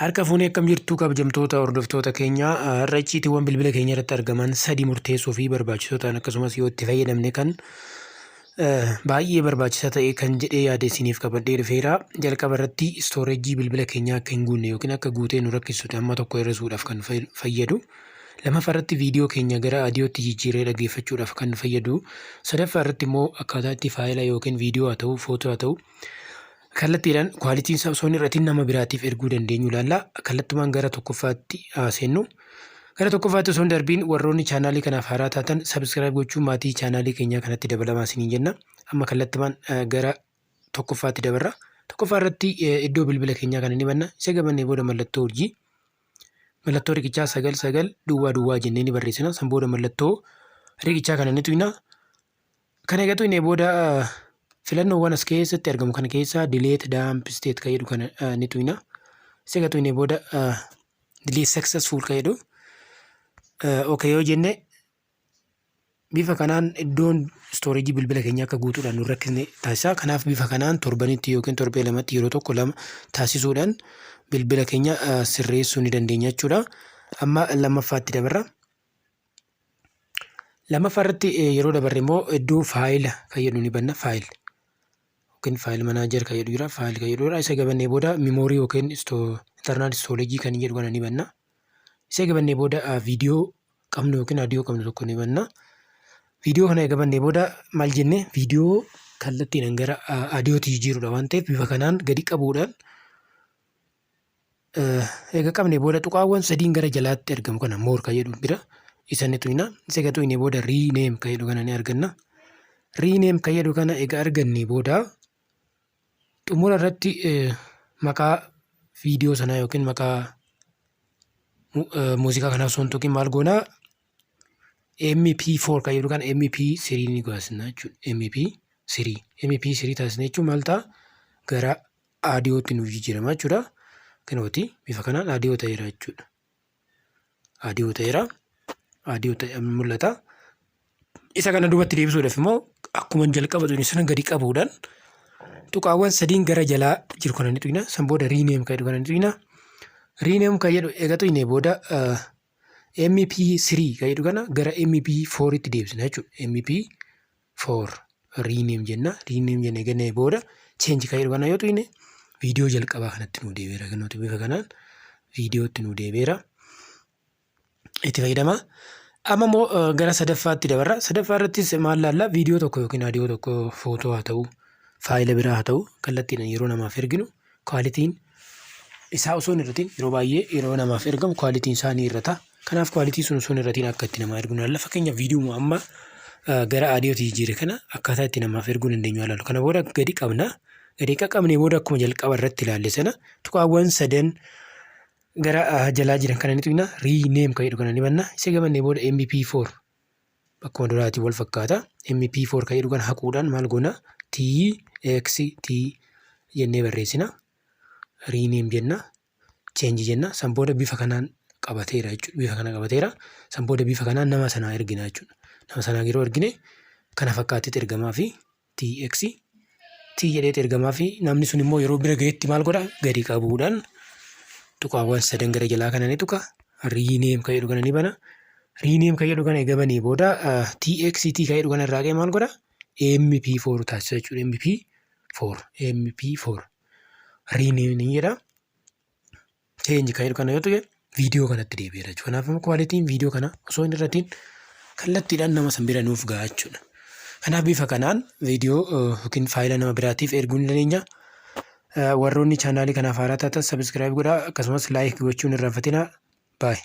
Harka fuunee akkam jirtu, kabajamtoota hordoftoota keenya? Har'a icciitiiwwan bilbila keenya irratti argaman sadi murteessoo fi barbaachisoo ta'an, akkasumas yoo itti fayyadamne kan baay'ee barbaachisaa ta'e kan jedhee yaade isiniif qabadhee dhufeera. Jalqaba irratti storage bilbila keenyaa akka hin guunne yookiin akka guutee nu rakkisutti amma tokko hir'isuudhaaf kan fayyadu. Lammaffaa irratti viidiyoo keenya gara audiyootti jijjiirree dhaggeeffachuudhaaf kan nu fayyadu. Sadaffaa irratti immoo akkaataa itti faayila yookiin viidiyoo haa ta'u, footoo haa ta'u, kallattiidhaan qualityn isaa osoo hin hir'atin nama biraatiif erguu dandeenyu ilaalla. Kallattumaan gara tokkoffaatti haa seennu. Gara tokkoffaatti osoo hin darbiin, warroonni chaanaalii kanaaf haaraa taatan subscribe gochuun maatii chaanaalii keenyaa kanatti dabalamaa isiniin jenna. Amma kallattumaan gara tokkoffaatti dabarra. Tokkoffaa irratti iddoo bilbila keenyaa kana ni banna. Isa gabannee booda mallattoo urjii, mallattoo riqichaa 9900 jennee ni barreessina. San booda mallattoo riqichaa kana ni tuqna. Kana egaa tuqnee booda filannoowwan as keessatti argamu kana keessaa "delete dump state" kan jedhu kana ni tuqna. Isa egaa tuqnee booda "delete successful" kan jedhu okay yoo jenne, bifa kanaan iddoon storage bilbila keenyaa akka guutuudhaan nu rakkisne taasisa. Kanaaf bifa kanaan torbanitti yookiin torbee lamatti yeroo tokko lama taasisuudhaan bilbila keenya sirreessuu ni dandeenya jechuudha. Amma lammaffaatti dabarra. Lammaffaa irratti yeroo dabarre immoo iddoo faayila kan jedhu ni banna. File yookiin file manager kan jedhu jira. File kan jedhu jira. Isa gabannee booda memory yookiin internal storage kan jedhu kana ni banna. Isa gabannee booda viidiyoo qabnu yookiin audio qabnu tokko ni banna. Viidiyoo kana gabannee booda maal jenne? Viidiyoo kallattiidhaan gara audiyootti jijjiiruudha waan ta'eef, bifa kanaan gadi qabuudhaan, eega qabnee booda tuqaawwan sadiin gara jalaatti argamu kana, "more" kan jedhu bira isa ni tuqna. Isa egaa tuqnee booda "rename" kan jedhu kana ni arganna. "Rename" kan jedhu kana egaa argannee booda xumura irratti maqaa viidiyoo sanaa yookiin maqaa muuziqaa kanaa osoo hin tuqin maal goonaa? MP4 kan jedhu kana MP3 ni baasna jechuudha. MP3, MP3 taasisna jechuun maal ta'a? Gara audiyootti nuuf jijjiirama jechuudha. Kunooti bifa kanaan audio ta'eera jechuudha. Audio ta'eera. Audio ta'e mul'ata. Isa kana duubatti deebisuudhaaf immoo akkuma jalqaba tuqne sana gadi qabuudhaan tuqaawwan sadiin gara jalaa jiru kana ni tuqna. San booda "rename" kan jedhu kana ni tuqna. "Rename" kan jedhu eega tuqnee booda MP3 kan jedhu kana gara MP4 tti deebisna jechuudha. MP4 rename jenna. Rename jennee gannee booda "change" kan jedhu kana yoo tuqne viidiyoo jalqabaa kanatti nu deebi'eera. Kunooti bifa kanaan viidiyootti nu deebi'eera. Itti fayyadama. Amma immoo gara sadaffaatti dabarra. Sadaffaa irrattis maal laalla? Viidiyoo tokko yookiin audio tokko, footoo haa ta'u, faayila biraa haa ta'u, kallattiidhaan yeroo namaaf erginu qualityn isaa osoo hin hir'atin, yeroo baay'ee yeroo namaaf ergamu qualityn isaa ni hir'ata. Kanaaf quality sun osoo hin hir'atin akka itti namaa erginu laalla. Fakkeenyaaf viidiyoo amma gara audiyootti jijjiire kana akkaataa itti namaaf erguu dandeenyu ilaalu. Kana booda gadi qabna. Gadi qaqqabnee booda akkuma jalqaba irratti ilaalle sana tuqaawwan sadan gara jalaa jiran kana ni tuqna. "Rename" kan jedhu kana ni banna. Isa gabannee booda MP4 akkuma duraatiin wal fakkaata. MP4 kan jedhu kana haquudhaan maal goona? TXT jennee barreessina. Rename jenna. Change jenna. San booda bifa kanaan qabateera jechuudha. Bifa kana qabateera. San booda bifa kanaan nama sanaa ergina jechuudha. Nama sanaa yeroo ergine kana fakkaatetti ergamaa fi TXT jedheet ergamaa fi namni sun immoo yeroo bira gahetti maal godha? Gadi qabuudhaan tuqaawwan sadan gara jalaa kana ni tuqa. "Rename" kan jedhu kana ni bana. "Rename" kan jedhu kana eega banee booda TXT kan jedhu kana irraa ka'ee maal godha? MP4 taasisa jechuudha. MP4, MP4 rename ni jedha. "Change" kan jedhu kana yoo tuqe viidiyoo kanatti deebi'eera jechuudha. Kanaaf immoo qualityn viidiyoo kana osoo hin hir'atin kallattiidhaan nama san bira nuuf gaha jechuudha. Kanaaf bifa kanaan viidiyoo yookiin faayila nama biraatiif erguu ni dandeenya. Warroonni chaanaalii kanaaf haaraa taatan subscribe godhaa, akkasumas like gochuun hin irraanfatinaa. Baay'ee.